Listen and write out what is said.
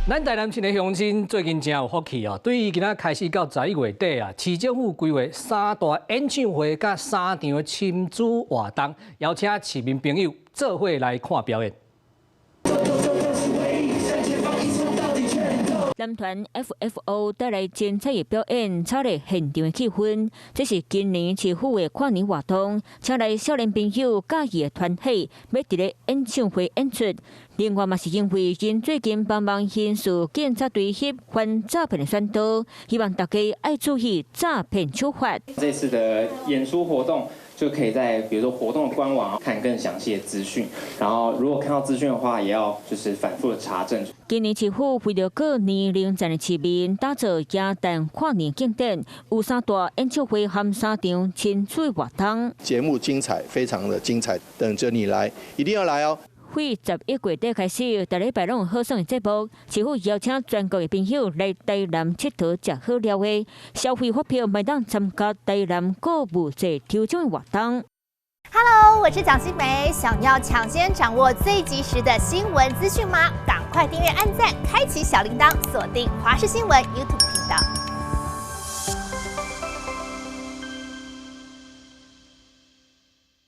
咱台南市的鄉親最近真有福氣哦！對今仔開始到11月底啊，市政府規劃三大演唱會佮三場親子活動，邀請市民朋友做伙來看表演。男團 FFO 帶來精彩的表演，炒熱現場的氣氛。這是今年市府的跨年活動，請來少年朋友佮伊的團體，欲佇咧演唱會演出。另外嘛是因為𪜶最近幫忙刑事警察隊翕反詐騙的宣導，希望大家愛注意詐騙手法。這次的演出活動就可以在比如說活動的官網看更詳細的資訊，然後如果看到資訊的話，也要就是反覆的查證。今年市府為著各年齡層的市民打造耶誕跨年慶典，有三大演唱會和三場親子活動。節目精彩，非常的精彩，等着你來，一定要來哦！對11月底開始，逐禮拜攏有好耍的節目，市府邀請全國的朋友來台南𨑨迌食好料的，消費發票嘛會當參加台南購物節抽獎活動。 Hello，我是蔣新梅，想要搶先掌握最及時的新聞資訊嗎？趕快訂閱、按讚、開啟小鈴鐺，鎖定華視新聞 YouTube 頻道。